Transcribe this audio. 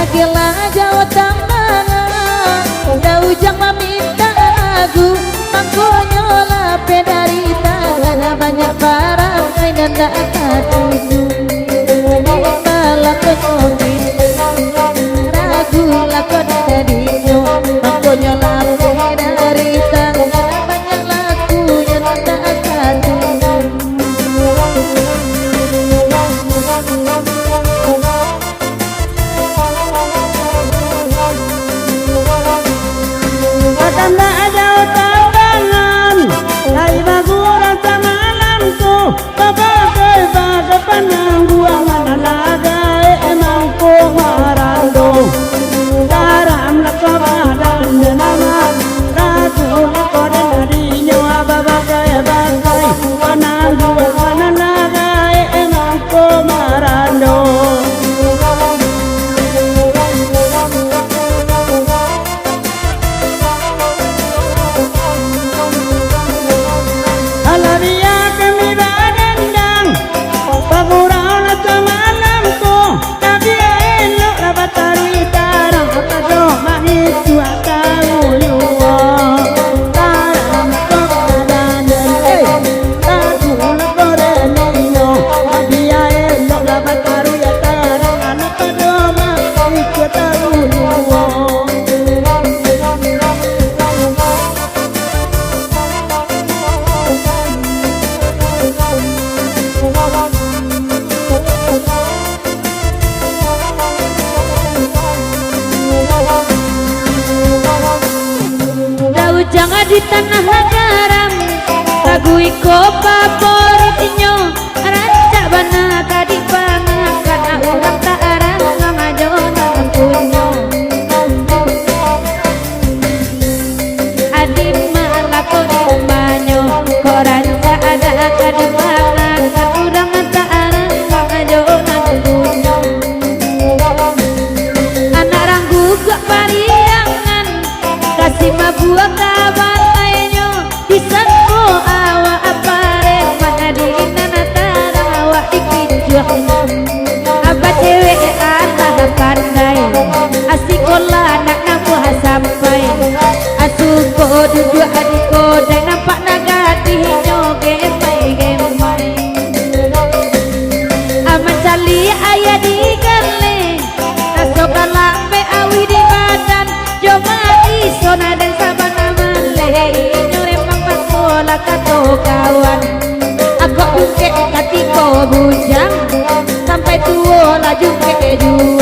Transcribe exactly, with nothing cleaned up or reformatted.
Agiahlah jauah tangan, Da Ujang mamintak lagu, mangkonyo lapeh dari tangan, banyak barang nan dak katuju. Malah konyo mintak lagu, lagu dadinyo, mangkonyo lapeh dari tangan, banyak lagu nan dak katuju. Akan dak ado tangan, lai bagurang samalam tu, babagai-bagai panangguangan, lagae mangko marando. Garam lako badan denama, lagu lako den dadinyo, babagai-bagai panangguangan, lagae mangko marando. Alah bia kami badendang, bagurau lah samalam tu, tapi elok lah bataruih tarang, pado maisuak tahu juo. Tarang ko badan, eh, tahu lah ko denio, bia elok lah bataruih tarang, anak pado maisuak tahu juo. Da Ujang di tanah garam, lagu iko favoritnyo, rancak bana ka dipangakan, urang tarang jo nan punyo. Adi malako di umahnyo, kok rancak ado ka dipangakan, urang tarang jo nan punyo. Anak rang guguak pariangan, kasi mabuah ka balainyo, disangko awak pareman, adi nan tarang awak dikicuah. Abah cewek alah pandai, asikolah nak namuah sampai. Asuko duduak di kodai, nampak nan gadihnyo gemai-gemai. Aman caliak ayah di galeh, raso ka lambek awih di badan. Jo maiso nan den sabana maleh, inyo emang batua lah kato kawan. Agak ungkek katiko bujang, sampai tuo lah jungkek juo.